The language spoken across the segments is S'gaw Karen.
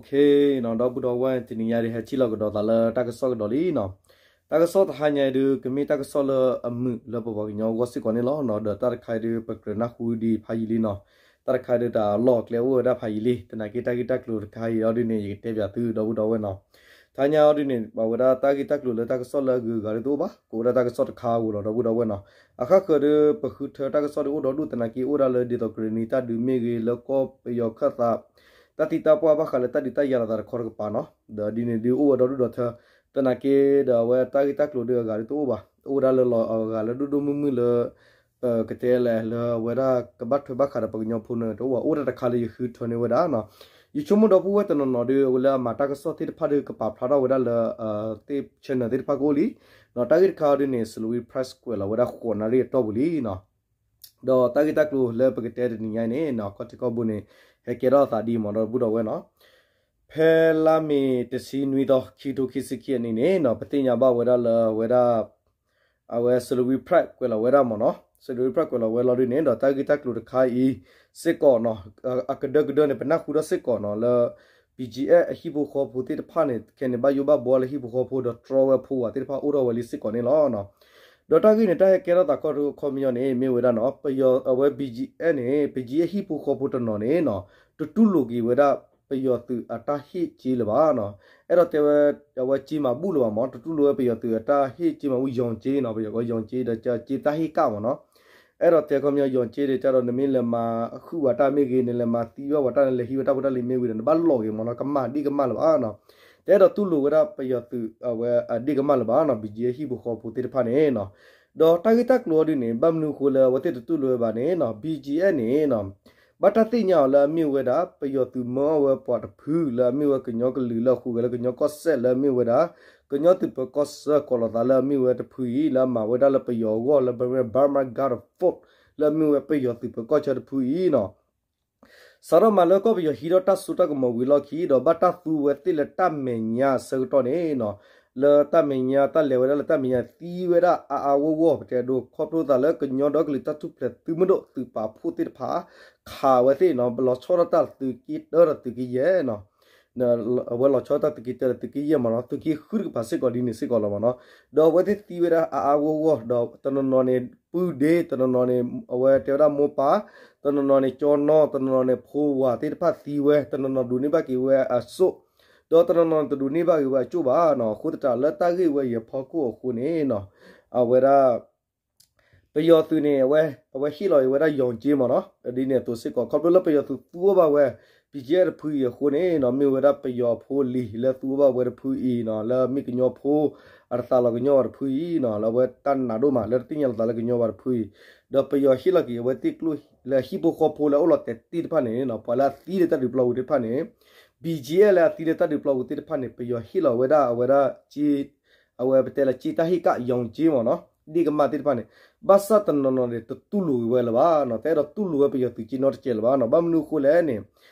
ခ့နီၤ ဒီပုၢ်ဒီဝဲၢ် တနံၤညါဒုး ဟဲထံၣ်လိာ်ကဒီးသးလၢတၢ်ကစီၣ်ကဒီးလံနီၤ. တၢ်ကစီၣ်တဟါညါအံၤဒုး ကမ့ၢ်တၢ်ကစီၣ်လၢအမုာ်လၢပပှၤကညီအဂီၢ်စ့ၢ်ကီးန့ၣ်လီၤ. ဒီးတၢ်တခါအံၤဒုး ပကြၢးနၢ်ဟူဒံးဖးယံာ်လံနီၤ. တၢ်တခါဒုး တၢ်လီၢ်ကျဲအိၣ်ဝဲဒၣ်ဖးယံာ်လံ. သနာ်က့တၢ်ဂ့ၢ်တၢ်ကျိၤတခါအံၤအီၤဒုးန့ၣ် ယကတဲပၠးသု ဒီပုၢ်ဒီဝဲၢ်နီၤ. တဟါညါအီၤဒုးန့ၣ် ဘၣ်ဝဲဒၣ်တၢ်ဂ့ၢ်တၢ်ကျိၤလၢတၢ်ကစီၣ်လၢ အဂုၤအဂၤဒုးတအိၣ်ဘၣ်, ကိးဝဲဒၣ်တၢ်ကစီၣ်တခါဧိၤလီၤ ဒီပုၢ်ဒီဝဲၢ်နီၤ. အဃၣ်ဃၢၤဒုး ပဃုထၢတၢ်ကစီၣ်ဒုးအိၣ်ဒီဒူၣ် သနာ်က့အိၣ်ဒၣ်လၢ ဒ်သိးကရ့ၣ်နံၤတၢ်ဒုးမ့ၢ်ဂ့ၤ လၢကီၢ်ပယီၤခၢၣ်သး တၢ်သံတၢ်ပှၢ်ဘၣ်ဃးလၢတၢ်ဒုးတၢ်ယၤလိာ်သးတခီတကပၤနီၤ. ဒီးဒ်န့ၣ်ဒုးအိၣ်ဝဲဒီဒူၣ်ဒီထၢ သနာ်က့ဒီးအဝဲတၢ်ဂ့ၢ်တၢ်ကျိၤဒုးအဂၤဒုးတအိၣ်ဘၣ်, အိၣ်ဝဲဒၣ်လၢလီၤအဂၤလၢဒိၣ်ဒိၣ်မုၢ်မုၢ်လၢ ပကတဲလဲၣ်လၢအဝဲဒၣ်ကဘၣ်ထွဲဘၣ်ဃးဒီးပှၤကညီဖိန့ၣ်တအိၣ်ဘၣ်, အိၣ်ဒၣ်တခါလၢယဃုထၢန့ၢ်ဝဲဒၣ်နီၤ. ယဆိကမိၣ်ဒီပုၢ်ဝဲၢ်တနီၤနီၤဒုး အဝဲလၢအမၤတၢ်ကစီၣ်သ့ၣ်တဖၣ်ဒုးကပာ်ဖျါထီၣ်ဝဲဒၣ်လၢ သ့ၣ် channel သ့ၣ်တဖၣ်ကအိၣ်လံ. ဒီးတၢ်ဂ့ၢ်တခါအီၤဒုးန့ၣ် Salween Press ကွဲးလီၤဝဲဒၣ်ဃိးနၣ်ရံၣ်အတီၢ်ပူၤလံနီၤ. ဒီးတၢ်ဂ့ၢ်တၢ်ကျိၤလၢပကတဲတနံၤညါအံၤန့ၣ်နီၤ ခီၣ်ထံးခီၣ်ဘိန့ၣ် ဟဲကဲထီၣ်သးဒ်အံၤမ့ၢ်နီၤ ဒီပုၢ်ဒီဝဲၢ်နီၤ. ဖဲလါမ့ၤတဆံနွံသီ ခံထိခံဆံခံအနံၣ်န့ၣ်နီၤ ပသ့ၣ်ညါဘၣ်ဝဲဒၣ်လၢအဝဲဒၣ် အဝဲ Salween Press ကွဲးလီၤဝဲဒၣ်မ့ၢ်နီၤ, Salween Press ကွဲးလီၤဝဲလီၤဒုးန့ၣ် ဒီးတၢ်ဂ့ၢ်တၢ်ကျိၤတခါအံၤစ့ၢ်ကီးနီၤ အကဒၢကဒၢန့ၣ် ပနၢ်ဟူထီၣ်စ့ၢ်ကီးနီၤ လၢ BGF အဟံၣ်ဖိဃီဖိသ့ၣ်တဖၣ်န့ၣ် ခဲန့ၣ်ဘၣ်ယိၣ်ဘၣ်ဘှီလၢဟံၣ်ဖိဃီဖိ ဒီးတြီဝဲဖိဝၤသ့ၣ်တဖၣ်အိၣ်ထီၣ်ဝဲလံစ့ၢ်ကီးန့ၣ်လီၤ. ဒီးတၢ်ဂ့ၢ်န့ၣ် တၢ်ဟဲကဲထီၣ်သးခီၣ်ထံးခီၣ်ဘိန့ၣ် မ့ၢ်ဝဲဒၣ်နီၤ ပယီၤအဝဲ BGF န့ၣ် BGF ဟံၣ်ဖိဃီဖိတနီၤန့ၣ်နီၤ တတူၢ်လိာ်က့ၤဝဲဒၣ် ပယီၤသုးအတၢ်ဟ့ၣ်စ့လၢၤဘၣ်နီၤ. အဲၣ်ဒိးတဲဝဲ အဝဲစ့မၤဘူၣ်လၢၤဘၣ်မ့ၢ် တတူၢ်လိာ်ဝဲပယီၤသုးအတၢ်ဟ့ၣ်စ့မၤဘူၣ် ယီၤစ့နီၤ ပယီၤကီယီၤစ့ဒီးစ့တၢ်ဟ့ၣ်ကၣ်မ့ၢ်နီၤ. အဲၣ်ဒိးတဲခီပညီ ယီၤစ့ဒီး ကဒီးနမ့ၢ်လဲၤမၤဃုာ်ဝဲတၢ်မ့ၢ်ဂ့ၤ နလဲၤမၤသံဘၣ်ဝဲတၢ် နလဲၤဟံးဝဲတၢ်ဖိတၢ်လံၤမ့ၢ်ဝံၤဒီး နဘၣ်လိးက့ၤမ့ၢ်နီၤ ကမၣ်ဒ့ၣ်ကမၣ်လၢၤဘၣ်နီၤ. တအဲၣ်ဒိးတူၢ်လိာ်ဝဲဒၣ်ပယီၤသုးအဝဲအဒ့ၣ်ကမၣ်လၢၤဘၣ်နီၤ BGF ဟံၣ်ဖိဃီဖိသ့ၣ်တဖၣ်န့ၣ်နီၤ. ဒီးတၢ်ဂ့ၢ်တၢ်ကျိၤအီၤဒုးန့ၣ် ဘၣ်မနုၤအဃိလၢအဝဲသ့ၣ်တတူၢ်လိာ်ဝဲဘၣ်န့ၣ်နီၤ BGF န့ၣ်နီၤ ဘၣ်တၢ်သ့ၣ်ညါအီၤလၢအမ့ၢ်ဝဲဒၣ် ပယီၤသုးမၢအီၣ်ဝဲပှၤတဖုလၢအမ့ၢ်ဝဲကညီကလုာ်လၢအဃုာ်ဂဲၤလၢကညီကီၢ်စဲၣ်လၢအမ့ၢ်ဝဲဒၣ် ကညီသုးပၢၤကီၢ်ဆၢကိးလီၤသးလၢအမ့ၢ်ဝဲတဖုအံၤ လၢအမၤဝဲဒၣ်လၢပယီၤအဂီၢ်လၢ Burma Guard Force လၢအမ့ၢ်ဝဲပယီၤသုးပၢၤကီၢ်ဆၢတဖုအံၤနီၤ စးထီၣ်မၤလၢကီၢ်ပယီၤဟံးထီၣ်တၢ်စိတၢ်ကမီၤဝံၤအလီၢ်ခံ ဒီးဘၣ်တၢ်သူဝဲသ့ၣ်လၢတၢ်မဲာ်ညါအဆၢကတီၢ်န့ၣ်နီၤ လၢတၢ်မဲာ်ညါတၢ်လဲၤဝဲဒၣ်လၢတၢ်မဲာ်ညါသံဝဲဒၣ်အါအါဂီၢ်ဂီၢ် ပတဲဒိးခီဖျိသးလၢကညီဒီကလုာ်တၢ်ထူၣ်ဖျဲးသုးမုၢ်ဒိၣ်သုးပာ်ဖှိၣ်သ့ၣ်တဖၣ် ခးဝဲသ့ၣ်နီၤ လီၤဆီဒၣ်တၢ်သုးက့တၢဒီးသုးက့ယဲၢ်နီၤ အဝဲလီၤဆီဒၣ်တၢ်သုးက့တၢဒီးသုးက့ယဲၢ်မ့ၢ်နီၤ သုးက့ဃုတကပၤစ့ၢ်ကီးဒ်န့ၣ်စ့ၢ်ကီးလီၤမ့ၢ်နီၤ. ဒီးအဝဲသ့ၣ်သံဝဲဒၣ်အါအါဂီၢ်ဂီၢ် ဒီးတနီၤနီၤန့ၣ် ပုၢ်ဒ့ တနီၤနီၤန့ၣ် အဝဲတဲဝဲဒၣ်မိၢ်ပၢ် တနီၤနီၤန့ၣ် ကၠီနီၢ် တနီၤနီၤန့ၣ် ဖိဝၤသ့ၣ်တဖၣ်သံဝဲ တနီၤနီၤဒိးန့ၢ်ဘၣ်က့ၤဝဲအစိၣ် ဒီးတနီၤနီၤန့ၣ်တဒိးန့ၢ်ဘၣ်က့ၤဝဲအစိၣ်ဘၣ်နီၤ. အဃိသတးလၢတၢ်ဂ့ၢ်ဝဲအံၤအဖီခိၣ်အဃိန့ၣ်နီၤ အဝဲဒၣ် ပယီၤသုးန့ၣ် အဝဲ အဝဲဟ့ၣ်လီၤက့ၤဝဲဒၣ်ယီၤက့မ့ၢ်နီၤ ဒ်န့ၣ်အသိးစ့ၢ်ကီး ခီဖျိလၢပယီၤသုးသူအီၣ်ဘၣ်ဝဲ BGF တဖုအံၤအဃိန့ၣ်နီၤ မ့ၢ်ဝဲဒၣ်ပယီၤဖိလံၤလၢသူအီၣ်ဘၣ်ဝဲတဖုအံၤနီၤ လၢမ့ၢ်ကညီဖိ အတသးလီၤကညီဝဲတဖုအံၤနီၤ လၢအဝဲတၢ်နာ်ဒိၣ်မး လၢတသ့ၣ်ညါလိာ်သးလၢကညီဝဲတဖုအံၤ ဒီးပယီၤဟ့ၣ်လီၤက့ၤအဝဲသ့ၣ်ကျိၣ်လၢဟံၣ်ဖိဃီဖိလၢအအိၣ်လီၤတဲာ်သ့ၣ်တဖၣ်န့ၣ်နီၤ ပှၤလၢအသံလၢတၢ်ဒုးပျီပူၤသ့ၣ်တဖၣ်န့ၣ် BGF လၢအသံလၢတၢ်ဒုးပျီပူၤသ့ၣ်တဖၣ်န့ၣ် ပယီၤဟ့ၣ်လီၤဝဲဒၣ်အဝဲဒၣ် အဝဲပတဲလၢက့တၢ်ဟ့ၣ်ကၣ်ယီၤက့မ့ၢ်နီၤ ဒ့ၣ်ကမၣ်သ့ၣ်တဖၣ်န့ၣ် ဘၣ်ဆၣ်တနီၤနီၤန့ၣ် တတူၢ်လိာ်က့ၤဝဲလၢၤဘၣ်နီၤ တအဲၣ်ဒိးတူၢ်လိာ်ဝဲပယီၤသုးက့နီတစဲးလၢၤဘၣ်နီၤ ဘၣ်မနုၤအဃိလဲၣ်န့ၣ်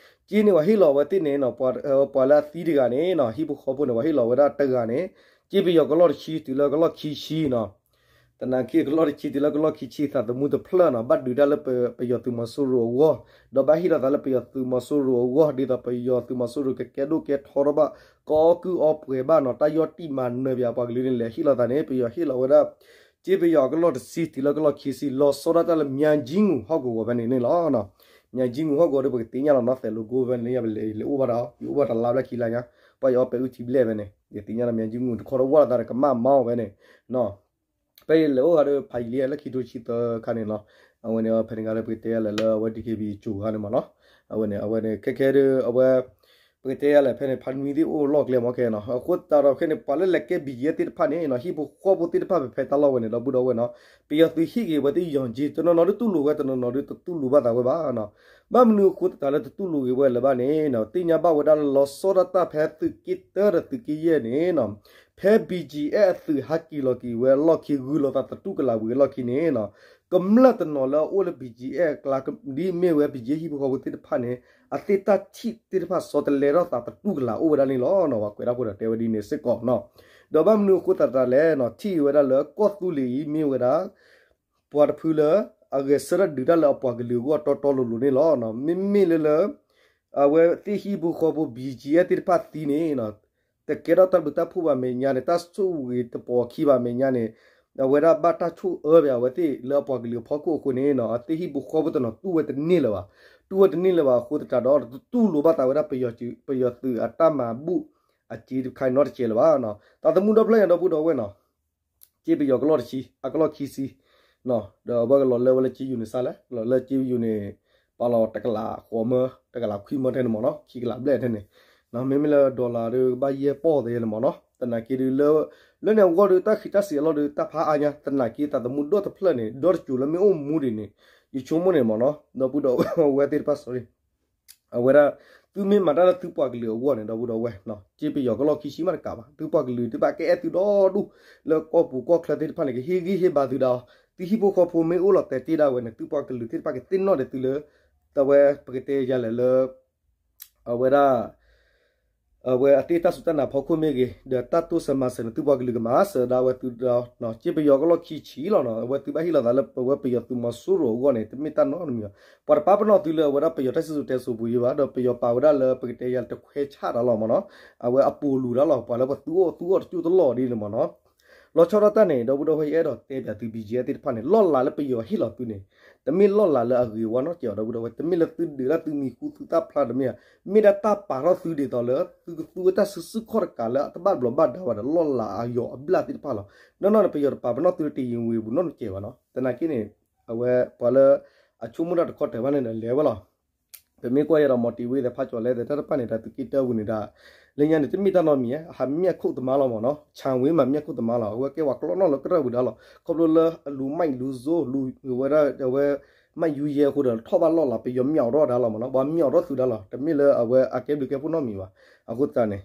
က့န့ၣ်ပှၤဟ့ၣ်လီၤဝဲသ့ၣ်န့ၣ်နီၤ ပှၤလၢအသံတဂၤန့ၣ်နီၤ ဟံၣ်ဖိဃီဖိန့ၣ် ပှၤဟ့ၣ်လီၤဝဲဒၣ်တဂၤန့ၣ် က့ပယီၤကလီၢ်တဆံတုၤလၢကလီၢ်ခံဆံနီၤ သနာ်က့ကလီၢ်တဆံတုၤလၢကလီၢ်ခံဆံသးသမူတဖျၢၣ်နီၤ ဘၣ်ဒုးတၢ်လၢပယီၤသုးမီၤစိရိၤအဂီၢ် ဒီးဘၣ်ဟ့ၣ်လီၤသးလၢပယီၤသုးမီၤစိရိၤအဂီၢ် ဒ်သိးပယီၤသုးမီၤစိရိၤကကဲဒိၣ်ကဲထီထီၣ်ဘၣ် ကအီၣ်ကုၢ်အီပှဲၤဘၣ်နီၤ တၢ်ယီၢ်တံၢ်မၤနၢၤပၠးပှၤကလုာ်န့ၣ် လဲၤဟ့ၣ်လီၤသးန့ၣ် ပယီၤဟ့ၣ်လီၤဝဲဒၣ် က့ပယီၤကလီၢ်တဆံတုၤလၢကလီၢ်ခံဆံ လီၤဆီဒၣ်တၢ်လၢ မၠၤကၠံငူး ဟီၣ်ကဝီၤဖဲန့ၣ်န့ၣ်လီၤ မၠၤကၠံငူး ဟီၣ်ကဝီၤဒီး ပကသ့ၣ်ညါလီၤနီၤ သဲးလိကိဖဲန့ၣ် ယလဲၤအိၣ်ဘၣ်ဒီး ယအိၣ်ဘၣ်တလါဘျဲၣ်ခံလါညါ ပှၤယအီၣ်ပဲာ်အုၣ်ထံဘျဲၣ်ဖဲန့ၣ် ယသ့ၣ်ညါလီၤ မၠၤကၠံငူး တခီဒီးဝၢ်လီၤသးဒီးကမၣ်မါအီၤဖဲန့ၣ် ဖဲယလဲၤအိၣ်ဃီဒီး ဖးယံာ်လံ လၢခံထိဆံသၢခါန့ၣ်လီၤ အဝဲန့ၣ် ဖဲန့ၣ်ခါဒီး ပကတဲယၤလဲၣ်လၢအဝဲ DKBA ကၠိၤခါန့ၣ်မ့ၢ်နီၤ အဝဲန့ၣ် အဝဲန့ၣ် ခဲခဲဒီး အဝဲ ပကတဲယၤလဲၣ် ဖဲန့ၣ် ဖးနွံသ့ၣ်အိၣ်လီၢ်ကျဲမ့ၢ်ခဲနီၤ အဃိသတးဒီးခဲန့ၣ် ပှၤလၢလဲၤကဲ ဘံၣ်ယဲၢ် သ့ၣ်တဖၣ်န့ၣ်နီၤ ဟံၣ်ဖိဃီဖိသ့ၣ်တဖၣ်ဖဲဖဲတၢ်လီၢ်ဝဲန့ၣ် ဒီပုၢ်ဒီဝဲၢ်နီၤ ပယီၤသုးဟ့ၣ်က့ၤဝဲသ့ၣ်ယီၢ်ကၠ့ တနီၤနီၤဒုးတူၢ်လိာ်ဝဲ တနီၤနီၤဒုးတတူၢ်လိာ်ဘၣ်သးဝဲဘၣ်နီၤ ဘၣ်မနုၤအဃိသတးလၢတတူၢ်လိာ်က့ၤဝဲလၢၤဘၣ်န့ၣ်နီၤ သ့ၣ်ညါဘၣ်ဝဲဒၣ်လၢလီၤဆီဒၣ်တၢ်ဖဲသုးက့တၢဒီးသုးက့ယဲၢ်န့ၣ်နီၤ ဖဲ ဘံၣ်ကၠံအ့ အသုးဟးက့ၤလီၤက့ၤဝဲအလီၢ်ခံ ဂုၤလီၤသးသတူၢ်ကလာ်ဝံၤအလီၢ်ခံန့ၣ်နီၤ ကမျၢၢ်တနီၤလၢအအိၣ်လၢ ဘံၣ်ကၠံအ့ အကျါ ဒ်မ့ၢ်ဝဲ ဘံၣ်ကၠံအ့ ဟံၣ်ဖိဃီဖိသ့ၣ်တဖၣ်န့ၣ် အသ့ၣ်တၢ်ထံၣ်သ့ၣ်တဖၣ် ဆီတလဲထီၣ်သးသတူၢ်ကလာ်အိၣ်ဝဲဒၣ်န့ၣ်လီၤ. ပှၤကွဲးတၢ်ဖိဒီးတဲဝဲဒ်န့ၣ်စ့ၢ်ကီးနီၤ. ဒီးဘၣ်မနုၤအဃိသတးလဲၣ်နီၤ ထံၣ်ဝဲဒၣ်လၢကီၢ်သူလ့ၤအံၤမ့ၢ်ဝဲဒၣ် ပှၤတဖုလၢ အဂဲၤဆၢထၢၣ်ဒုးတၢ်လၢအပှၤကလုာ်အဂီၢ်တီတီလိၤလိၤန့ၣ်လီၤ. မ့မ့ၢ်လၢလၢ အဝဲသ့ၣ်ဟံၣ်ဖိဃီဖိ ဘံၣ်ကၠံၣ်အဲၣ် သ့ၣ်တဖၣ်သံန့ၣ် တကဲထီၣ်တၢ်ဘျုးတၢ်ဖှိၣ်ဘၣ်မဲာ်ညါန့ၣ် တၢ်ဆိၣ်ဂ့ၤတပိာ်ခံဘၣ်မဲာ်ညါန့ၣ် အဝဲဒၣ်ဘၣ်တၢ်ဆိၣ်အၢဘၣ် အဝဲသ့ၣ်လၢအပှၤကလုာ်အဖီခိၣ်အဃိန့ၣ် အသ့ၣ်ဟံၣ်ဖိဃီဖိတနီၤတူၢ်ဝဲတန့ၢ်လၢၤဘၣ်. တူၢ်ဝဲတန့ၢ်လၢၤဘၣ်အဃိသတးဒီး တတူၢ်လိာ်ဘၣ်သးဝဲဒၣ် ပယီၤသုးအတၢ်မၤဘူၣ်အစ့တခါနီတစဲးလၢၤဘၣ်. သးသမူဒီဖျၢၣ်ညါဒီပုၢ်ဒီဝဲၢ်နီၤ ကၠ့ပယီၤကလီၢ်တဆံ အကလီၢ်ခံဆံ ဒီးအဝဲကလီၤလၢဝဲလၢကၠ့ယူၤန့ၣ်စၢ်လဲၣ် လီၤလၢကၠ့ယူၤန့ၣ် ပာ်လီၤတကလးဃိးမၢ တကလးခွံမၢထဲန့ၣ်မ့ၢ်နီၤ ခံကလးဘျဲၣ်ထဲန့ၣ် မ့မ့ၢ်လၢ dollar ဒီးကဘၣ်ယဲၢ်ပီၢ်သ့န့ၣ်မ့ၢ်နီၤ သနာ်က့ဒုးလၢ လၢန့ၣ်အဂီၢ်ဒီး တၢ်ဃံးတၢ်စံးအလီၢ်ဒီး တၢ်ဖးအါညါ သနာ်က့သးသမူဒီတဖျၢၣ်န့ၣ် ဒီတစိၤလၢမ့ၢ်အိၣ်မူဒံးန့ၣ် ယဆိကမိၣ်န့ၣ်မ့ၢ်နီၤ ဒီပုၢ်ဒီဝဲၢ်သ့ၣ်တဖၣ် sorry အဝဲဒၣ် သုမ့ၢ်မၤတၢ်လၢသုပှၤကလုာ်အဂီၢ်န့ၣ် ဒီပုၢ်ဒီဝဲၢ် ကၠ့ပယီၤကလီၢ်ခံဆံမးတကးဘၣ် သုပှၤကလုာ်သ့ၣ်တဖၣ်ကအဲၣ်သုဒီဒူၣ် လၢကီၢ်ပူၤကီၢ်ချၢသ့ၣ်တဖၣ်န့ၣ် ကဟ့ၣ်ဂံၢ်ဟ့ၣ်ဘါသုဒၣ်အီၤ သုဟံၣ်ဖိဃီဖိမ့ၢ်အိၣ်လီၤတဲာ်တ့ၢ်ဒၣ်ဝဲန့ၣ် သုပှၤကလုာ်သ့ၣ်တဖၣ်ကသ့ၣ်နီၣ်ဒီးသုလၢ တဝဲပကတဲယၤလဲၣ်လၢ အဝဲဒၣ် အဝဲအသ့ၣ်တၢ်စူၢ်တၢ်နာ်ဖီခိၣ်မ့ၢ်ဂ့ၤ ဒီးတၢ်တိစၢၤမၤစၢၤန့ၣ် သုပှၤကလုာ်ကမၤစၢၤဒၣ်ဝဲသုဒီး ကၠ့ပယီၤကလီၢ်ခံဆံလီၤနီၤ အဝဲသုဘၣ်ဟ့ၣ်လီၤသးလၢပဝဲပယီၤသုးမီၤစိရိၤအဂီၢ်န့ၣ် တမ့ၢ်တၢ်နီတမံၤဘၣ် ပှၤတပာ်ပနီၣ်သုလၢအဝဲဒၣ်ပယီၤတၢ်စံၣ်စိၤတဲစိၤပူၤယံၤဘၣ် ဒီးပယီၤပာ်ဝဲဒၣ်လၢပကတဲယၤတခွဲးဆၣ်တၢ်လီၤမ့ၢ်နီၤ အဝဲအပူၤလူၤတၢ်လီၤ ပှၤလၢပသူအီၣ်သူအီတကၠိၢ်တလီၢ်ဒ်န့ၣ်မ့ၢ်နီၤ လီၤဆီဒၣ်တၢ်န့ၣ် ဒီပုၢ်ဒီဝဲၢ် ယအဲၣ်ဒိးတဲပၠးသု ဘံၣ်ကၠံၣ်အဲၣ် သ့ၣ်တဖၣ်န့ၣ် လီၢ်လၤလၢပယီၤဟ့ၣ်လီၤသုန့ၣ် တမ့ၢ်လီၢ်လၤလၢအဂ့ၤဝဲနီတစဲး ဒီပုၢ်ဒီဝဲၢ် တမ့ၢ်လၢသုဒုးတၢ်သုမံၤဃူသုတၢ်ဖျါတမ့ၢ် မ့ၢ်ဒၣ်တၢ်ပာ်ထီၣ်သုဒ်သိးလၢ သုကသူဝဲတၢ်စုဆူၣ်ခီၣ်တကးလၢအတဘၣ်ဘျီးဘၣ်ဒါဘၣ်ဒီး လီၢ်လၤအယီၤအဘျၣ်သ့ၣ်တဖၣ်လီၤ. နီၢ်နီၢ်န့ၣ် ပယီၤတပာ်ပနီၣ်သုလၢတယံၤဝံၤပူၤနီတစဲးဘၣ်နီၤ သနာ်က့န့ၣ် အဝဲပှၤလၢ အဆိကမိၣ်တၢ်တခီတၢၤဘၣ်န့ၣ်ဒီးလဲၤဝဲလီၤ ပမ့ၢ်ကွၢ်ယဲဒီး မီၤတ့ၤဝ့ သ့ၣ်ဖးကၠီၤလဲသ့ၣ်တၢ်တဖၣ်န့ၣ် တၢ်သုးက့တၢပူၤန့ၣ်ဒၣ် လၢညါန့ၣ် တမ့ၢ်တၢ်နီတမံၤ အဟးမ့ၢ်အခိၣ်သမါလီၤမ့ၢ်နီၤ ဆၣ်ဝ့မးမ့ၢ်အခိၣ်သမါလီၤ အဝဲကဲပှၤကျီနီၣ်လၢကရၢၢ်ပူၤဒၣ်လီၤ ခီဖျိလၢအလူၤမၢ်လူၤစိ လူၤဝဲဒၣ်အဝဲ မၢ်ယူယဲအဃိဒီး ထီၣ်ဘၣ်လီၢ်လၤ ပယီၤမၠီၣ်ထီၣ်ဒၣ်လီၤမ့ၢ်နီၤ ပှၤမၠီၣ်ထီၣ်သုဒၣ်လီၤ တမ့ၢ်လၢအဝဲအကဲဘျုးကဲဖှိၣ်နီတမံၤဘၣ် အဃိသတးန့ၣ်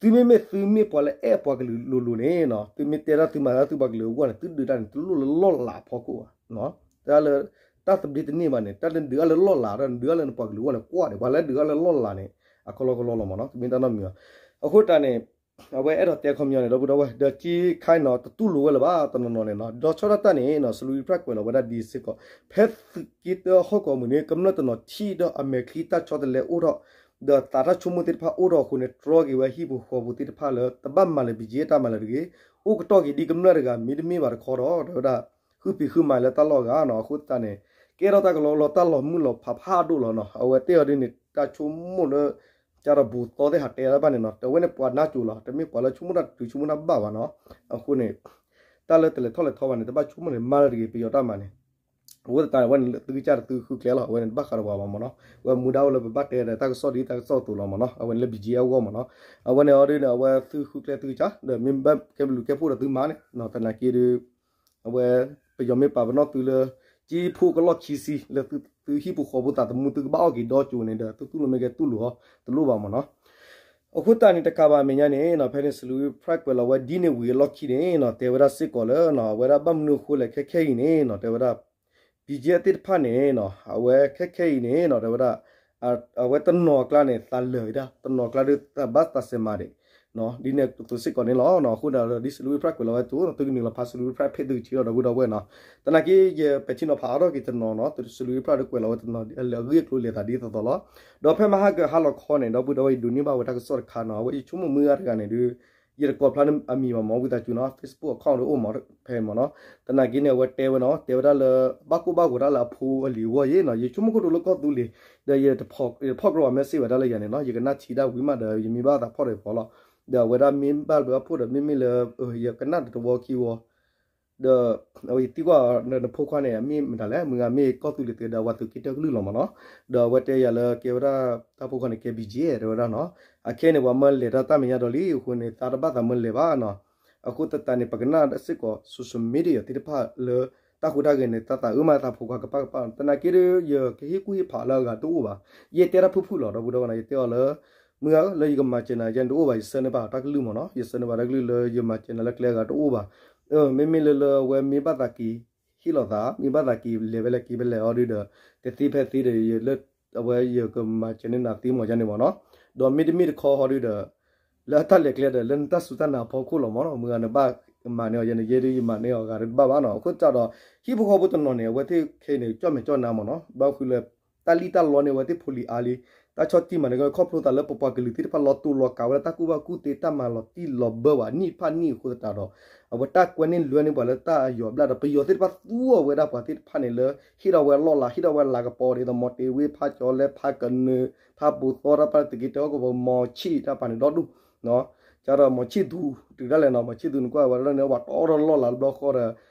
သုမ့မ့ၢ်သုမ့ၢ်ပှၤလၢအဲၣ်ပှၤကလုာ်လိၤလိၤန့ၣ်နီၤ သုမ့ၢ်တဲတၢ်သုမၤတၢ်သုပှၤကလုာ်အဂီၢ်န့ၣ် သုဒုးတၢ်န့ၣ် တလိၣ်လၢလီၢ်လၤအဖီခိၣ်ဘၣ် တၢ်လၢ တၢ်သဘျ့တန့ၢ်ဘၣ်န့ၣ် တၢ်လၢဒုးအါလၢလီၢ်လၤဒီး ဒုးအါလၢနပှၤကလုာ်အဂီၢ်န့ၣ် ကွၢ်ဒီး ပှၤလၢဒုးအါလၢလီၢ်လၤန့ၣ် အကလီကလီလီၤမ့ၢ်နီၤ တမ့ၢ်တၢ်နီတမံၤဘၣ် အဃိသတးန့ၣ် အဝဲအဲၣ်ဒိးတဲခီပညီန့ၣ် ဒီပုၢ်ဒီဝဲၢ် ဒီးကၠ့ခါအံၤနီၤ တတူၢ်လိာ်ဝဲလၢၤဘၣ် တနီၤနီၤန့ၣ်နီၤ ဒီးဆီဒၣ်တၢ်န့ၣ်နီၤ စလူၤအံဖရၣ်ကွဲးလီၤဝဲဒၣ်ဒ်စ့ၢ်ကီး ဖဲသုးက့တၢဟီၣ်ကဝီၤမုၢ်န့ၣ် ကမျၢၢ်တနီၤထံၣ်ဒီးအမဲာ်ချံတၢ်ဆီတလဲအိၣ်ထီၣ် ဒီးသးတၢ်ဆိကမိၣ်သ့ၣ်တဖၣ်အိၣ်ထီၣ်အဃိန့ၣ် တြီက့ၤဝဲဟံၣ်ဖိဃီဖိသ့ၣ်တဖၣ်လၢ တဘၣ်မၤလၢၤ ဘံၣ်ကၠံၣ်အဲၣ် တၢ်မၤလၢၤတဂ့ၤ အိၣ်ကတီၢ်က့ၤဒ်ကမျၢၢ်တဂၤ မ့တမ့ၢ်ဘၣ်တခီဒီး တဲဝဲဒၣ် ဃုဖံးဃုမၤလၢတၢ်လီၢ်အဂၤနီၤ အဃိသတးန့ၣ် ကဲထီၣ်တၢ်ကလီကလီ တၢ်လီၤမုၢ်လီၤဖးဖးဒိၣ်လီၤနီၤ အဝဲတဲအီၤဒ်န့ၣ် တၢ်ဆိကမိၣ်လၢ ကၢ်ဒီးဘူးသီသ့ၣ်ဟးတဲတၢ်တဖၣ်န့ၣ်နီၤ တဝဲန့ၣ်ပှၤနါစိၤလီၤတမ့ၢ်ပှၤလၢဆိကမိၣ်တၢ်တုၤဆိကမိၣ်တၢ်ဘၣ်ဘၣ်နီၤ အဃိန့ၣ် တၢ်လၢတလဲၤထီၣ်လဲၤထီဘၣ်န့ၣ် တဘၣ်ဆိကမိၣ်န့ၣ် မၤလၢၤတဂ့ၤ ပယီၤတၢ်မၤန့ၣ် အဃိသတးန့ၣ် အဝဲန့ၣ်သုကစၢ်ဒီးသုဃုကျဲလီၤ အဝဲန့ၣ်တဘၣ်ဃးဒီးပှၤဘၣ်မ့ၢ်နီၤ အဝဲမူဒါအိၣ်လၢပဘၣ်တဲဒီးတၢ်ကစီၣ်ဒ်တၢ်ကစီၣ်အသိးလီၤမ့ၢ်နီၤ အဝဲန့ၣ်လၢ ဘံၣ်ကၠံၣ်အဲၣ် အဂီၢ်မ့ၢ်နီၤ အဝဲန့ၣ်အီၤဒ်န့ၣ် အဝဲသုဃုကျဲသုကစၢ် ဒီးမ့ၢ်ဘၣ်ကဲဘျုးကဲဖှိၣ်ဒီးသုမၤန့ၣ် သနာ်က့ဒီး အဝဲ ပယီၤမ့ၢ်ပာ်ပနီၣ်သုလၢ ကၠ့ဖိကလီၢ်ခံဆံ လၢသုဟံၣ်ဖိဃီဖိသးသမူသုကဘၣ်အီၣ်က့ၤဒီကၠိန့ၣ်ဒီး သုတူၢ်လိာ်မ့ၢ်ဂ့ၤတူၢ်လိာ်အီၤ တလိၣ်ဘၣ်မ့ၢ်နီၤ အဃိသတးန့ၣ်တကးဘၣ်မဲာ်ညါန့ၣ်နီၤ ဖဲန့ၣ်စလူၤအံဖရၣ်ကွဲးလီၤဝဲဒ်န့ၣ်ဝံၤအလီၢ်ခံန့ၣ်နီၤ တဲဝဲဒၣ်စ့ၢ်ကီးလၢနီၤ အဝဲဒၣ်ဘၣ်မနုၤအဃိလဲၣ်ခဲခဲအံၤန့ၣ်နီၤ တဲဝဲဒၣ် ဘံၣ်ကၠံၣ်အဲၣ် သ့ၣ်တဖၣ်န့ၣ်နီၤ အဝဲခဲခဲအံၤန့ၣ်နီၤ တဲဝဲဒၣ် အဝဲတနီၤအကျါန့ၣ် သးလၢာ်ဝဲဒၣ် တနီၤအကျါဒီးသးဘၣ်သးစဲးမၤဒံး ဒ်န့ၣ်အသိးစ့ၢ်ကီးန့ၣ်လီၤ. အဃိဒီးဒ်စလူၤအံဖရၣ်ကွဲးလီၤဝဲအသိး သုကနုာ်လီၤဖးစလူၤအံဖရၣ်ဖဲသုကထံၣ်လီၤ ဒီပုၢ်ဒီဝဲၢ်နီၤ. သနာ်က့ ယပဲာ်ထံနီၤဖးအါထီၣ်က့ၤတနီၤနီၤ စလူၤအံဖရၣ်ဒီးကွဲးလီၤဝဲတနီၤ လၢအဂ့ၢ်အကျိၤလဲၤသးဒ်သိးသိးလီၤ. ဒီးဖဲမဟါကဟါလီၤခီန့ၣ် ဒီပုၢ်ဒီဝဲၢ် ယဒိးန့ၢ်ဘၣ်ဝဲတၢ်ကစီၣ်တခါနီၤ အဝဲယဆိကမိၣ်မုၢ်ဂၤတဂၤန့ၣ်ဒီး ယတကိးဖျါန့ၢ်အမံၤဘၣ်မ့ၢ် ဝံသးစူၤနီၤ Facebook account ဒီးအိၣ်မ့ၢ်ဖဲမ့ၢ်နီၤ. သနာ်က့န့ၣ် အဝဲတဲဝဲနီၤ တဲဝဲဒၣ်လၢ ဘၣ်ကိၢ်ဘၣ်ဂီၤတၢ်လၢအဖိအလံၤအဂီၢ်ယ့ၣ်နီၤ ယဆိကမိၣ်ခိၣ်ဒိၣ်လၢကီၢ်သူလ့ၤ ဒီးယတဖီၣ်ကြၢးအီၤ message ဝဲဒၣ်လၢယၤန့ၣ်နီၤ ယကနၣ်ထံၣ်ဒၣ်ဝံၤမးဒီး ယမ့ၢ်ဘၣ်သးဖီၣ်ဒီးဖီၣ်လီၤ. ဒီးအဝဲဒၣ်မ့ၢ်ဘၣ်လၢအဖှိၣ်ဒီး မ့မ့ၢ်လၢ ယကနၣ်ဒီးတဝီခံဝီ ဒီး အဝဲယသံကွၢ် နဖိခွါန့ၣ် အမ့ၢ်မတၤလဲၣ် မုၢ်ဂၤမ့ၢ်ကီၢ်သူလ့ၤသ့ဒီး အဝဲသုးက့တၢကလုၢ်လီၤမ့ၢ်နီၤ. ဒီးအဝဲတဲယၤလၢကဲဝဲဒၣ် တၢ်ဖိခွါန့ၣ် ကဲ ဘံၣ်ကၠံၣ်အဲၣ် တဲဝဲဒၣ်နီၤ. အခဲအံၤန့ၣ် ပှၤမၢလဲၤတၢ်တၢ်မဲာ်ညါဒီးလံ အဃိန့ၣ် သးတဘၣ်သးမၢလဲၤဘၣ်နီၤ. အဃိသတးန့ၣ် ပကနၣ်စ့ၢ်ကီး social media သ့ၣ်တဖၣ်လၢ တၢ်ဟူးတၢ်ဂဲၤန့ၣ် သးသးအုးမးသးဖိခွါကပၣ်ကပၣ် သနာ်က့ဒီး ယကဟ့ၣ်ကူၣ်ဟ့ၣ်ဖးလၢအဂၤတအိၣ်ဘၣ်. ယတဲတၢ်ဖုၣ်ဖုၣ်လီၤ ဒီပုၢ်ဒီဝဲၢ်နီၤ ယတဲအီၤလၢ မုၢ်ဂၤဧၢ လၢယကမၤစၢၤနၤယဲန့ၣ်တအိၣ်ဘၣ် ယဆၢန့ၢ်ဘၣ်တၢ်ကလုၢ်မ့ၢ်နီၤ ယဆၢန့ၢ်ဘၣ်တၢ်ကလုၢ်လၢယမၤစၢၤနၤလၢကျဲအဂၤတအိၣ်ဘၣ်. မ့မ့ၢ်လၢလၢအဝဲမ့ၢ်ဘၣ်သးက့ၤ ဟ့ၣ်လီၤသး မ့ၢ်ဘၣ်သးက့ၤလဲၤဖဲလဲၣ်က့ၤဖဲလဲၣ်ဟီဒုဒီး တသ့ဖဲသ့ဒီး လၢအဝဲယကမၤစၢၤန့ၢ်နၤသ့မ့ၢ်ယဲန့ၣ်မ့ၢ်နီၤ. ဒီးမ့တမ့ၢ်တခီဟီဒုဒီး လၢအတၢ်လဲၤကျဲဒီး လၢနတၢ်စူၢ်တၢ်နာ်အဖီခိၣ်လီၤမ့ၢ်နီၤ မုၢ်ဂၤနဘၣ်မၤန့ၢ်အီၤယဲန့ၣ် ယဲဒုးယမၤန့ၢ်အီၤဂၤတဘၣ်ဘၣ်နီၤ. အဃိသတးဒီး ဟံၣ်ဖိဃီဖိတနီၤန့ၣ် အဝဲသ့ၣ်ခဲအံၤန့ၣ် ကၠီၣ်မဲာ်ကၠီၣ်နါမ့ၢ်နီၤ ဘၣ်ဃုလၢ တၢ်လံၣ်တၢ်လီန့ၢ်အဝဲသ့ၣ်ဖိလံၤအါလံ တၢ်ဆီၣ်တံၢ်မၤနၢၤက့ၤ ခီဖျိသးလၢပပှၤကလုာ်သ့ၣ်တဖၣ်လီၤတူာ်လီၤကာ်ဝဲဒၣ်တၢ်ကူၣ်ဘၣ်ကူၣ်သ့ တၢ်မၤလီၤတံၢ်လီၤဘၢဘၣ်နံၣ်တဖၣ်နံၣ်အဃိသတးဒီး အဝဲတၢ်ကွဲန့ၢ်လွဲန့ၢ်ပှၤလၢတၢ်ယီၤဘျၣ်ဒီး ပယီၤသ့ၣ်တဖၣ်သူအီၤဝဲဒၣ်ပှၤသ့ၣ်တဖၣ်န့ၣ်လၢ ဟ့ၣ်ထီၣ်ဝဲအလီၢ်လၤ ဟ့ၣ်ထီၣ်ဝဲလၤကပီၤဒ်သိး မီၤတ့ၤဝ့ ဖးကၠီၤလဲ ဖးကနၢၤ ဖးပိာ်သီ တၢ်ပၢ်သုးက့တၢ ဟီၣ်ကဝီၤ မီၤဆံၣ် တၢ်ပာ်န့ၣ်ဒီဒူၣ် ကဒီးမီၤဆံၣ်သူ တုၤဒၣ်လဲာ်နီၤ မီၤဆံၣ်သူန့ၣ်ကွၢ်ဝဲဒၣ်လၢန့ၣ် ပှၤတီထီၣ်လီၢ်လၤတဘျီဃီဒီး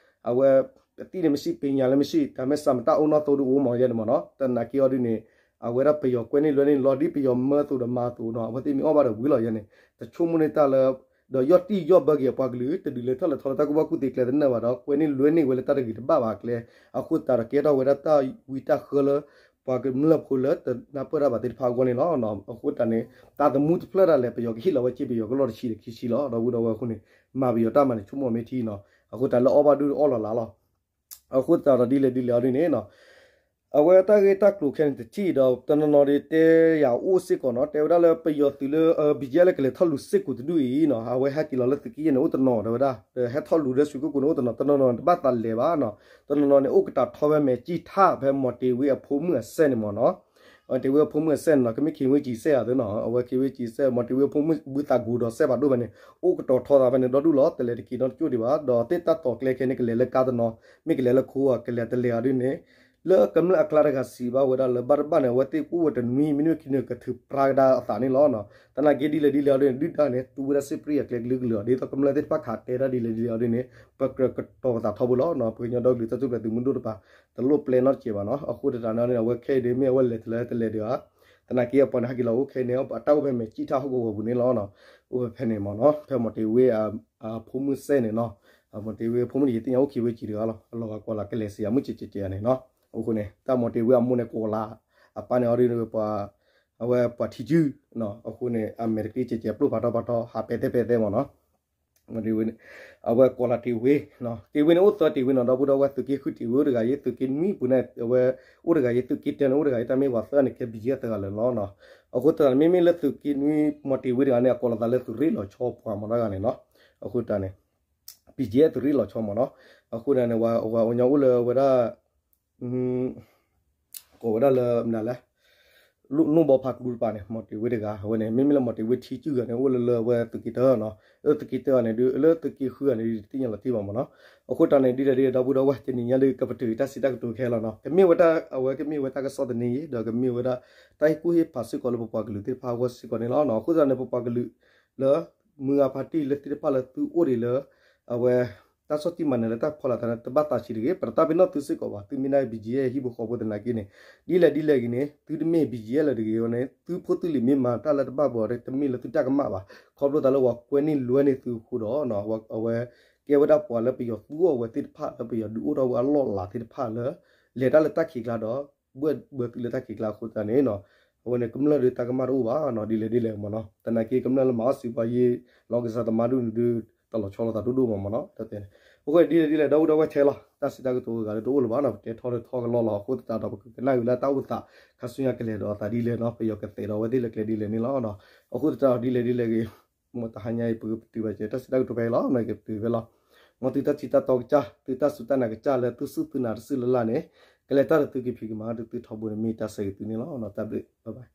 အဝဲ ပသံၣ်န့ၣ်မ့ၢ်ဆံၣ် ပညါလၢမ့ၢ်ဆံၣ် တၢ်မ့ၢ်စးမတၢ်အိၣ်နီၢ်သိဒုးအိၣ်မီၤယဲန့ၣ်မ့ၢ်နီၤ သနာ်က့အီၤဒ်န့ၣ် အဝဲဒၣ်ပယီၤကွဲန့ၢ်လွဲန့ၢ်လီၤ ဒ်ပယီၤမၢသိးဒီးမၤသိးနီၤ အဝဲသ့ၣ်မ့ၢ်အီၣ်ဘၣ်ဒီးဝံၤလီၤယဲန့ၣ် တဆိကမိၣ်န့ၢ်တၢ်လၢ ဒီးယီၢ်တံၢ်ယီၢ်ဘၢက့ၤအပှၤကလုာ် တဒုးလဲၤထီၣ်လဲၤထီလၢတၢ်ကူၣ်ဘၣ်ကူၣ်သ့ကျဲတနၢၤဘၣ်ဒီး ကွဲန့ၢ်လွဲန့ၢ်ဝဲလၢတၢ်တဂ့ၤတဘၣ်ဘၣ်အကျဲ အဃိသတးဒီးကဲထီၣ်ဝဲဒၣ်တၢ်ဝံတၢ်ဃၢလၢ ပှၤကမျၢၢ်ဖိလၢတနၢ်ပၢၢ်တၢ်ဘၣ်သ့ၣ်တဖၣ်အဂီၢ်န့ၣ်လီၤ. အဃိသတးန့ၣ် တၢ်သမူတဖျၢၣ်ဒၣ်လဲာ် ပယီၤကဟ့ၣ်လီၤဝဲစ့ ပယီၤကလီၢ်တဆံဒီးခံဆံလီၤ ဒီပုၢ်ဒီဝဲၢ်အဃိန့ၣ် မၤပယီၤတၢ်မၤန့ၣ် ဆိကမိၣ်မ့ၢ်ထံနီၤ အဃိသတးလၢအီၣ်ဘၣ်ဒုးအီၣ်လီၤလးလီၤ အဃိသတးဒီးဒ်လဲၣ်ဒ်လဲၣ်အီၤဒ်န့ၣ်နီၤ အဝဲတၢ်ဂ့ၢ်တၢ်ကျိၤခဲန့ၣ်တထံၣ်ဒီး တနီၤနီၤဒ်တဲယၤအိၣ်စ့ၢ်ကီးနီၤ တဲဝဲဒၣ်လၢပယီၤသုးလၢ ဘံၣ်ကၠဲလၢကလဲၤထီၣ်လူၤစ့ၢ်ကီးတဒူၣ်အံၤနီၤ အဝဲဟဲက့ၤလီၤလၢသုးက့ယဲၢ်န့ၣ် အိၣ်တနီၤတဲဝဲဒၣ် ဒီးဟဲထီၣ်လူၤလၢရွှေကုက္ကိုန့ၣ် အိၣ်တနီၤ တနီၤနီၤန့ၣ် တဘၣ်သးလဲၤဘၣ်နီၤ တနီၤနီၤန့ၣ် အိၣ်ကတၢၢ်ထီဖဲမဲာ်ကံၢ်ထၣ် ဖဲမီၤတ့ၤဝ့အဖိမုၣ်အစဲၣ်န့ၣ်မ့ၢ်နီၤ မီၤတ့ၤဝ့အဖိမုၣ်အစဲၣ်န့ၣ်နီၤ ကမ့ၢ်ခ့ဝ့ကံၤစဲၣ်ဧါသ့နီၤ အဝဲခ့ဝ့ကံၤစဲၣ် မီၤတ့ၤဝ့အဖိမုၣ်ဘုသးကူဒီးစဲၣ်ဖးဒိၣ်ဖဲန့ၣ် အိၣ်ကတီၤထီသးဖဲန့ၣ်ဒီဒူၣ်လီၤ တလဲၤတက့ၤနီတကၠိၢ်ဒံးဘၣ် ဒီးသ့ၣ်တၢ်တီၤကျဲခဲန့ၣ် ကလဲၤလၢကါတနီၤ မ့ၢ်ကလဲၤလၢခိဧါ ကလဲၤတလဲၤဧါဒ်န့ၣ် လၢကမျၢၢ်အကျါတဂၤစံးဘၣ်ဝဲဒၣ်လၢဘၣ်တဘၣ်န့ၣ် အဝဲသ့ၣ်ကအိၣ်ဝဲတနွံ မ့တမ့ၢ်ခံနွံကထုးပြါကဒါအသးန့ၣ်လီၤ. သနာ်က့ဒ်လဲၣ်ဒ်လဲၣ်အီၤဒ်န့ၣ် ဒုၣ်ဒါန့ၣ် သူဝဲဒၣ်စ့ပြံအကျဲကလုာ်ကလုာ်အီၤ ဒ်သိးကမျၢၢ်သ့ၣ်တဖၣ်ခးတဲဒၣ်ဒ်လဲၣ်ဒ်လဲၣ်အီၤဒ်န့ၣ် ပကြၢးကတီၤပသးထီဘိလီၤ. ပှၤကညီဒီကလုာ်တၢ်ထူၣ်ဖျဲးသုးမုၢ်ဒိၣ်တဖၣ် တလိၣ်ပျဲနီတစဲးဘၣ်နီၤ. အဃိသတးန့ၣ် အဝဲခဲအံၤဒ်မ့ၢ်အဝဲလဲၤတလဲၤတလဲၤဒံးဧါ သနာ်က့အပှၤန့ၣ်ဟဲက့ၤလီၤအိၣ်ခဲအံၤန့ၣ် အတၢ်အိၣ်ဖဲမဲာ်ကံၢ်ထၣ်ဟီၣ်ကဝီၤပူၤန့ၣ်လီၤ. အိၣ်ဖဲဖဲန့ၣ်မ့ၢ်နီၤ ဖဲမီၤတ့ၤဝ့အဖိမုၣ်စဲၣ်န့ၣ်နီၤ မီၤတ့ၤဝ့အဖိမုၣ်န့ၣ် ယသ့ၣ်ညါအိၣ်ခံဝ့ကံၤတဂၤလီၤ အလီၤဂာ်ကွၢ်လၢ်ကလဲၤစံးယၤမုၢ်ကဲးကဲးန့ၣ်နီၤ. အဃိန့ၣ် တၢ်မီၤတ့ၤဝ့အမိၢ်န့ၣ် ကိးလၢ အပၢ်န့ၣ်အီၤဒ်န့ၣ် အဝဲပှၤထံကုၢ် အဃိန့ၣ် အမဲာ်တက့ၢ်ကဲးကဲး ပျိၢ်ဖးထီဖးထီ ဟးပဲာ်သဲပဲာ်သဲမ့ၢ်နီၤ အဝဲကိးလၢတ့ၤဝ့ တ့ၤဝ့န့ၣ် အိၣ်သၢတ့ၤဝ့နီၤ ဒီပုၢ်ဒီဝဲၢ် သုးက့ဃုတ့ၤဝ့အိၣ်တဂၤအံၤ သုးက့နွံပူၤန့ၣ် အဝဲအိၣ်တဂၤအံၤ သုးက့တၢန့ၣ် အိၣ်တဂၤအံၤ တၢ်မ့ၢ်ပှၤသၢန့ၣ် ကဲ ဘံၣ်ကၠဲသၢဂၤလၢာ်လီၤ. အဃိသတးန့ၣ် မ့မ့ၢ်လၢသုးက့နွံ မီၤတ့ၤဝ့တဂၤန့ၣ် အကိးလီၤသးလၢသုးရ့ၣ်လီၤဆီပှၤမ့ၢ်နီၤတဂၤန့ၣ်နီၤ. အဃိသတးန့ၣ် ဘံၣ်ကၠဲသုးရ့ၣ်လီၤဆီမ့ၢ်နီၤ. အဃိန့ၣ် ဝဲအဝဲအီၤညီအိၣ်လၢဝဲဒၣ် ကိးဝဲဒၣ်လၢမနုၤလဲၣ် လိၣ်နီၢ်ဘီဖးကဒူတပၤန့ၣ် မီၤတ့ၤဝ့တဂၤ အဝဲန့ၣ် မ့မ့ၢ်လၢမီၤတ့ၤဝ့ထံကုၢ်ဂၤန့ၣ် အိၣ်လၢလၢအဝဲသုးက့တၢနီၤ လၢသုးက့တၢန့ၣ် ဒ်လၢသုးက့ဃုဂၤန့ၣ် ဒ်တသ့ၣ်ညါလီၤတံၢ်ဘၣ်မ့ၢ်နီၤ. အဃိတၢ်န့ၣ် ဒ်လဲၣ်ဒ်လဲၣ် ဒီပုၢ်ဒီဝဲၢ် တနံၤညါဒ်ကပတုာ်တၢ်စံးတၢ်ကတိၤခဲလီၤနီၤ. ကမ့ၢ်ဝဲတၢ် အဝဲကမ့ၢ်ဝဲတၢ်ကစီၣ်သန့ယ့ၤ ဒီးကမ့ၢ်ဝဲဒၣ် တၢ်ဟ့ၣ်ကူၣ်ဟ့ၣ်ဖးစ့ၢ်ကီးလၢပပှၤကလုာ်သ့ၣ်တဖၣ်အဂီၢ်စ့ၢ်ကီးန့ၣ်လီၤ. အဃိသတးန့ၣ် ပပှၤကလုာ်လၢ မုၢ်ဂၤဖါတံၢ်လၢသ့ၣ်တဖၣ်လၢသုအိၣ်ဒံးလၢ အဝဲ တၢ်ဆီၣ်တံၢ်မၤနၢၤလၢတၢ်ဖီလာ်သးန့ၣ် တဘၣ်သးဆံးတဂ့ၤ ပတသးပ့ၤနီၣ်သုစ့ၢ်ကီးဘၣ် သုမ့ၢ်ဒၣ် ဘံၣ်ကၠဲ ဟံၣ်ဖိဃီဖိသနာ်က့န့ၣ် ဒ်လဲၣ်ဒ်လဲၣ်ဂ့ၤန့ၣ် သုတမ့ၢ် ဘံၣ်ကၠဲ လၢၤတဂ့ၤန့ၣ် သုဖိသုလံၤမ့ၢ်မၤတၢ်လၢတဘၣ်ဘၣ်ဒီး တမ့ၢ်လၢသုတၢ်ကမၣ်ဘၣ် ခီဖျိသးလၢပှၤကွဲန့ၢ်လွဲန့ၢ်သုအဃိဒီး အဝဲ ကဲဝဲဒၣ်ပှၤလၢပယီၤသူအီၤဝဲသ့ၣ်တဖၣ်လၢပယီၤဒုးအိၣ်ထီၣ်ဝဲအလီၢ်လၤသ့ၣ်တဖၣ်လၢ လဲၤတၢ်လၢတၢ်ခံးကျါဒီး ဘှဲၣ်ဘၢသုလၢတၢ်ခံးကျါအဃိသတးန့ၣ် အဝဲန့ၣ်ကမျၢၢ်ဒုးတၢ်ကမၣ်တအိၣ်ဘၣ်နီၤ ဒ်လဲၣ်ဒ်လဲၣ်မ့ၢ်နီၤ သနာ်က့ကမျၢၢ်လၢမၤအီၣ်စံးပှၤယ့ လီၤကစၢ်သမါဒုးန့ၣ်ဒုး တၢ်လီၤဆီလိာ်သးဒိၣ်ဒိၣ်မးမ့ၢ်နီၤ တၢ်တဲန့ၣ် အဃိဒ်လဲၣ်ဒ်လဲၣ် ဒီပုၢ်ဒီဝဲၢ်ထဲလီၤ တၢ်စံးတၢ်ကတိၤဂၤလၢတအိၣ်လၢၤဘၣ်နီၤ ပတဲထီၣ်လၢထီကလီလီၤ အဃိသတးဒီးပကကနၣ်ဝံၤလၢတၢ်အိၣ်သး ခါဆူညါကလဲၤဒီးအသးဒ်လဲၣ်နီၤ ပယီၤကသဲးဒီးအဝဲသ့ၣ်လၢကျဲဒ်လဲၣ်န့ၣ်လီၤ. အဃိသတးဒီးဒ်လဲၣ်ဒ်လဲၣ်ဂ့ၤ မ်တဟါညါအံၤ ပကပတုာ်ဘၣ်ကဲ တၢ်စံးတၢ်ကတိၤဖဲအံၤလီၤ နကပတုာ်ဖဲလီၤ မ်သုတၢ်ထံၣ်တၢ်တီကစၢ် သုတၢ်စူၢ်တၢ်နာ်ကစၢ်လၢသုစူၢ်သုနာ်တစုလၢ်လၢ်န့ၣ် ကလဲၤတၢ်ဒီးသုကဖံးကမၤ ဒုးသုထီဘိန့ၣ်မ့ၢ်တၢ်ဆၢဂ့ၤသုန့ၣ်လီၤ တၢ်ဘျုး bye bye